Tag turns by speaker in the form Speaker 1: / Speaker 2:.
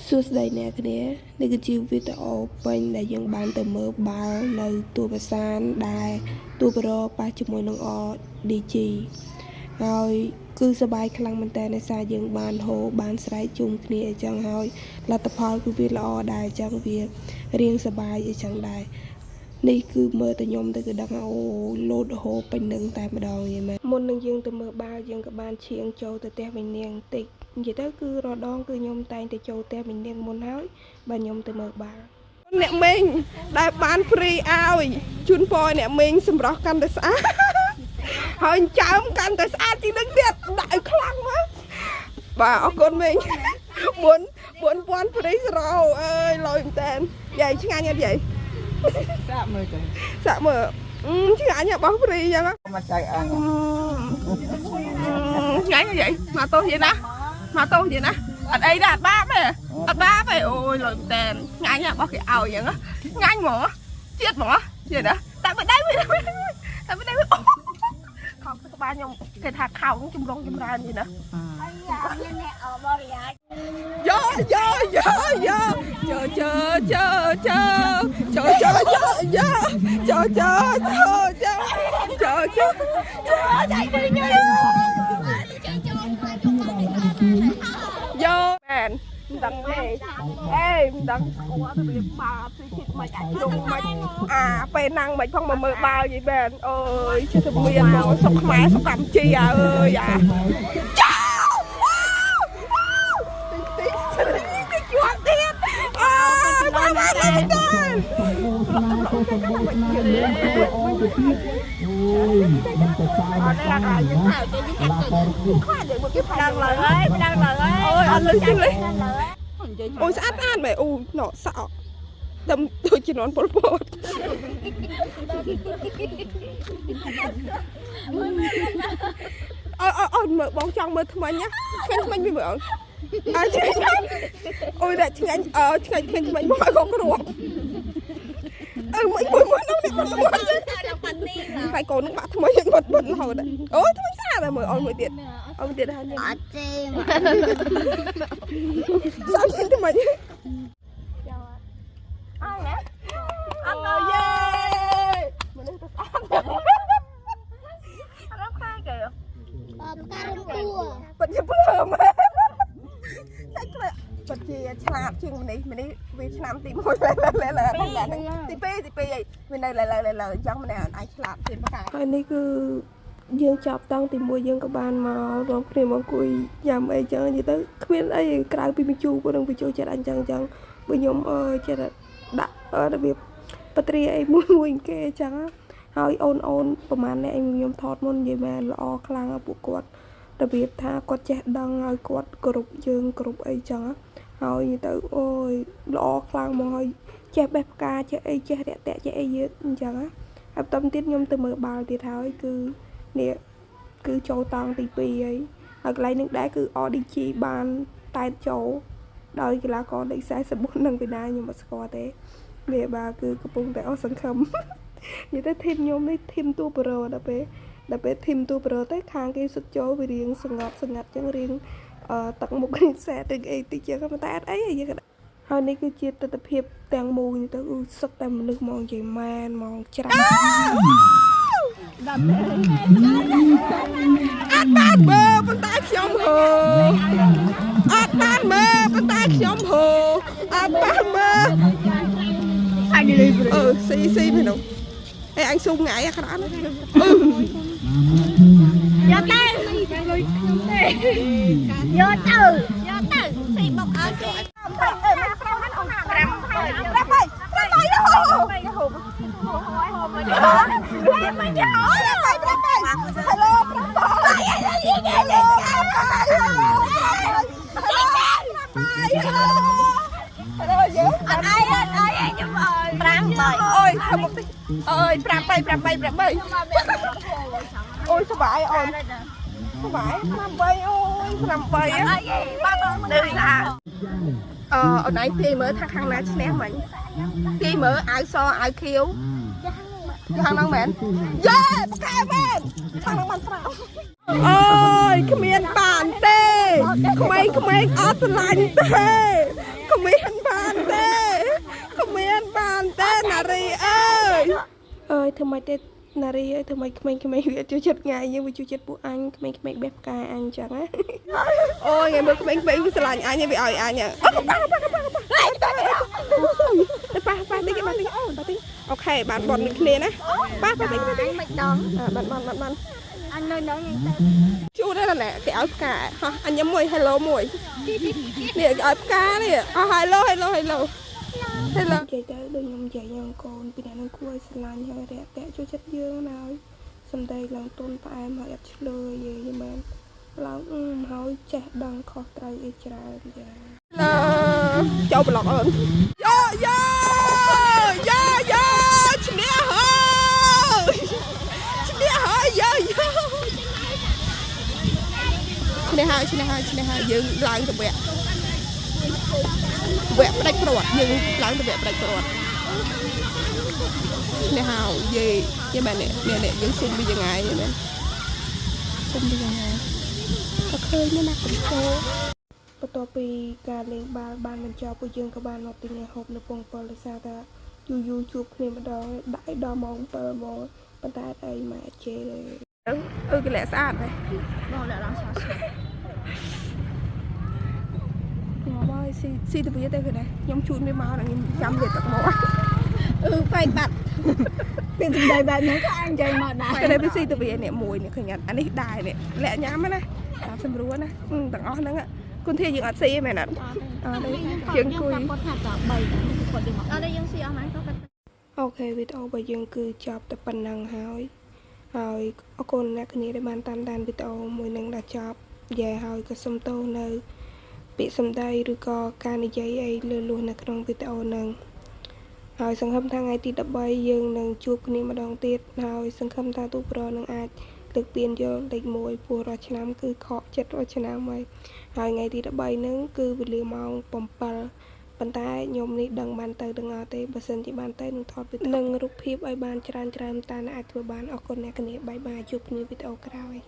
Speaker 1: សួស្តីអ្នកគ្នានេះគឺជាវីដេអូពេញដែលយើងបានទៅមើលបាល់នៅទួលប្រាសាទដែលទួលប្រប៉ះជាមួយនឹង RDG ហើយគឺសប្បាយខ្លាំងមែនតើដោយសារយើងបានហូរបានស្រែកជុំគ្នាអញ្ចឹងហើយលទ្ធផលគឺវាល្អដែរអញ្ចឹងវារៀងសប្បាយអញ្ចឹងដែរនេះគឺមើលតែខ្ញុំទៅគឺដឹងថាអូលោតហូរពេញនឹងតែម្ដងយីមែនមុននឹងយើងទៅមើលបាល់យើងក៏បានឈៀងចូលទៅផ្ទះវិញនាងបន្តិចនិយាយទៅគឺរដងគឺខ្ញុំតែងតែចូលផ្ទះវិញនាងមុនហើយបើខ្ញុំទៅមើលបាល់
Speaker 2: អ្នកមីងដែលបាន free ឲ្យជូនពរឲ្យអ្នកមីងសម្រស់កាន់តែស្អាតហើយចិញ្ចើមកាន់តែស្អាតជាងនឹងទៀតដាក់ឲ្យខ្លាំងមកបាទអរគុណមីង4 4000 free សរោអើយលយមែនតើយាយឆ្ងាញ់អត់យាយ
Speaker 3: សាកមើលទៅ
Speaker 2: សាក់មើលអឺឆ្ងាញ់ហ៎បោះ free អញ្ចឹងហ៎
Speaker 3: មកចៃអញ
Speaker 2: ឆ្ងាញ់ហ៎យាយមកទោសយាយណាមកទោសយាយណាអត់អីទេអត់បាបទេអត់បាបទេអូយលយមែនតើឆ្ងាញ់ហ៎បោះគេឲ្យអញ្ចឹងហ៎ឆ្ងាញ់ហ្មងជាតិហ្មងយាយណាតាក់បដៃវិញតាក់បដៃវិញអូខោក្បាលខ្ញុំគេថាខោចម្រុងចម្រើនយាយណាយោយោយោយោជើជើជើជើជើជើជើជើជើជើជើជើជើជើចៃវិញ យោមែនមិនដឹងទេអេមិនដឹងស្គាល់របៀបបាល់ផ្សេងទៀតមិនអាចជ្រុងមិនអាពេលណាំងមិនផងមកមើលបាល់យីមែនអើយចេះតែមានមកសុកខ្មែរសុកកម្ពុជាអើយអាចោតិចតិចតិចជាប់ទៀតអើយបានបានបាន
Speaker 4: អូយមិនទៅសាយ
Speaker 2: អត់ទេអាយើងថាគេយើង
Speaker 4: ឡាករនេះ
Speaker 2: ខ្លាចយើងគេផា
Speaker 5: ដឹងឡើយហើយដឹងឡើយហើយ
Speaker 2: អូយអត់លឺជិះលេអូយស្អាតស្អាតមែនអូណក់សក់តែដូចជំនាន់ប៉ុលពត អូអូអូមើលបងចង់មើលថ្មិញណាឆ្ងាញ់ថ្មិញវិញមើលអូនអើឆ្ងាញ់អូយដាក់ឆ្ងាញ់អើឆ្ងាញ់ឆ្ងាញ់ថ្មិញមកឲ្យកងគ្រាប់អើមួយមួយមួយនោះនេះមួយហើយកូននឹងបាក់ថ្មិញបាត់បាត់រហូតអូថ្មិញស្អាតហើយមើលអូនមួយទៀតអូនមួយទៀតហើយ
Speaker 5: អត់ទេ
Speaker 2: សាំថ្មិញ
Speaker 5: អត់ណា
Speaker 2: អូយេមនុស្សទៅស្អាត
Speaker 5: អត់ខ្លាចគេអត់ការរំតួ
Speaker 2: ពិតជាភ្លើមតែក្លែពិតជាឆ្លាតជាងម្នេះម្នេះវាឆ្នាំទី1លែលែលែហ្នឹងទី2ទី2អីវានៅលែលែលែលែអញ្ចឹងម្នាក់អាចឆ្លាតជាងផ្កា
Speaker 1: ហើយនេះគឺយើងចាប់តាំងទីមួយយើងក៏បានមករួមគ្នាមកអង្គុយញ៉ាំអីចឹងនិយាយទៅគ្មានអីក្រៅពីបញ្ជូព្រោះនឹងបញ្ជូចិត្តអញ្ចឹងអញ្ចឹងបើខ្ញុំអឺចិត្តដាក់របៀបបត្រាអីមួយមួយគេអញ្ចឹងហើយអូនអូនប្រហែលអ្នកឯងខ្ញុំថតមុននិយាយមែនល្អខ្លាំងពួកគាត់របៀបថាគាត់ចេះដឹងហើយគាត់គោរពយើងគោរពអីចឹងហើយនិយាយទៅអូយល្អខ្លាំងហ្មងហើយចេះបេះផ្កាចេះអីចេះរាក់ទាក់ចេះអីយឺតអញ្ចឹងណា ហើយបន្តទៀតខ្ញុំទៅមើលបាល់ទៀតហើយគឺនេះគឺចូលតង់ទី2ហើយហើយកន្លែងនេះដែរគឺ RDG បានតែតចូលដោយកីឡាករលេខ44នឹងពីណាខ្ញុំអត់ស្គាល់ទេនេះបាទគឺកំពុងតែអស់សង្ឃឹម និយាយទៅ team ខ្ញុំនេះ team ទូប្រូដល់ពេល team ទូប្រូទៅខាងគេសុទ្ធចូលវារៀងសងប់សងាត់ចឹងរៀងអឺទឹកមុខរៀងសែតឬអីតិចចឹងប៉ុន្តែអត់អីយើងក៏ហើយនេះគឺជាទស្សនភាពទាំងមូលនេះទៅគឺសុទ្ធតែមនុស្សហ្មងនិយាយម៉ែនហ្មងច្រើន
Speaker 2: អត់បានមើលប៉ុន្តែខ្ញុំហូអត់បានមើលប៉ុន្តែខ្ញុំហូអត់បានមើល
Speaker 5: ហើយ delivery
Speaker 2: អឺស៊ីស៊ីពីនោះអេអញស៊ូមថ្ងៃអាក្រក់ណាស់អឺ
Speaker 5: យកទៅលុយខ្ញុំទេយកទៅយកទៅស៊ីបុកឲ្យគេ
Speaker 2: អេមកក្រៅហ្នឹងអូន5 5 5 5 5ហូហូហូមកមកអូយ5 5 Hello 5 Hello Hello យើង
Speaker 5: អត់អីអត់អីខ្ញុំអើយ5 3
Speaker 2: អូយធ្វើមុខតិចអើយ5 3 8 8អូយសុបាយអូនសុបាយ8អូយ8
Speaker 5: អីបាត់ទៅណា
Speaker 2: អឺអូនឯងទាយមើលថាខាងណាឈ្នះមិញទាយមើលអាវសអាវខៀវខាងហ្នឹងមែនយេប៉កែមែនខាងហ្នឹងបានត្រាំអូយគ្មានបានទេក្មេងៗអត់ស្រឡាញ់ទេ គ្មានបានទេគ្មានបានទេណារីអើយ
Speaker 1: អើយធ្វើម៉េចទេណារីអើយធ្វើម៉េចក្មេងៗវាអត់ចូលចិត្តថ្ងៃយើងវាចូលចិត្តពួកអញក្មេងៗបេះផ្កាអញចឹងណា
Speaker 2: អូយថ្ងៃមើលក្មេងៗវាស្រឡាញ់អញវាឲ្យអញអូប៉ះប៉ះប៉ះប៉ះប៉ះប៉ះតិចបានតិចអូប៉ះតិច OK បានបននឹងគ្នាណាប៉ះប៉ះតិចប៉ះតិច
Speaker 5: មិនដង
Speaker 2: បានបានបានបាន
Speaker 5: អញនៅនឹងយើងទៅ
Speaker 2: ជូរដែរណែគេឲ្យផ្កាហោះអញញ៉ាំមួយ hello មួយនេះគេឲ្យផ្កានេះអស់ hello hello hello hello
Speaker 1: និយាយទៅដូចខ្ញុំនិយាយយ៉ាងកូនពីអ្នកនឹងគួរឲ្យស្រឡាញ់ហើយរាក់ទាក់ចូលចិត្តយើងណាហើយសំដីឡើងទុនផ្អែមហើយអត់ឆ្លើយយីមែនឡើងអឺហើយចេះដឹងខុសត្រូវអីច្រើនយ៉ា
Speaker 2: ចូលប្លុកអូនយោយោយោយោឈ្នះហើយឈ្នះហើយយោយោឈ្នះហើយឈ្នះហើយឈ្នះហើយយើងឡើងទៅវគ្គវគ្គផ្ដាច់ព្រាត់យើងឡើងទៅវគ្គផ្ដាច់ព្រាត់ឈ្នះហើយយេយេមែននេះនេះយើងសុំពីយ៉ាងไงមែន
Speaker 1: គុំពីយ៉ាងណាក៏ឃើញមានណាកំពោបន្ទាប់ពីការលេងបាល់បានបញ្ចប់ពួកយើងក៏បានមកទិញអាហូបនៅពង7ដោយសារតែយូរយូរជួបគ្នាម្ដងដាក់ឲ្យដល់ម៉ោង7ហ្មងប៉ុន្តែអត់អីម៉ែជេរទេ
Speaker 2: អឺកលាក់ស្អាតហ៎
Speaker 5: បងដាក់ឡើងឆាឆា
Speaker 2: ងាប់ហើយស៊ីស៊ីទៅវាទៅគេណាខ្ញុំជូនវាមកដល់ខ្ញុំចាំវាទឹកមក
Speaker 5: អឺបែកបាត់ពីសំដីបែបហ្នឹងក៏អញនិយាយមកដែរ
Speaker 2: គេទៅស៊ីទៅវានេះមួយនេះឃើញអត់អានេះដែរនេះលាក់ញ៉ាំណាតាមសម្រួលណាទាំងអស់ហ្នឹងគុណធាយើងអត់ស៊ីទេមែនអត់អត់ទេយើងគួយ
Speaker 5: គាត់ថាត3គាត់យើងមកអត់ទេយើងស៊ីអស់ហ្នឹងក៏គាត់
Speaker 1: OK វីដេអូរបស់យើងគឺចប់តែប៉ុណ្ណឹងហើយហើយអរគុណអ្នកគ្នាដែលបានតាមដានវីដេអូមួយនឹងដល់ចប់យ៉ែហើយក៏សូមទោសនៅពាក្យសម្ដីឬក៏ការនិយាយអីលើសលួសនៅក្នុងវីដេអូហ្នឹងហើយសង្ឃឹមថាថ្ងៃទី13យើងនឹងជួបគ្នាម្ដងទៀតហើយសង្ឃឹមថាទូប្រុសនឹងអាចលើកពៀនយកលេខ1ព្រោះរាល់ឆ្នាំគឺខកចិត្តរាល់ឆ្នាំហើយហើយថ្ងៃទី13ហ្នឹងគឺវេលាម៉ោង7ប៉ុន្តែខ្ញុំនេះដឹងបានទៅដឹងអត់ទេបើសិនជាបានទៅនឹងថតវីដេអូនិងរូបភាពឲ្យបានច្រើនច្រើនតាមអាចធ្វើបានអរគុណអ្នកគ្នា bye bye ជួបគ្នាវីដេអូក្រោយ។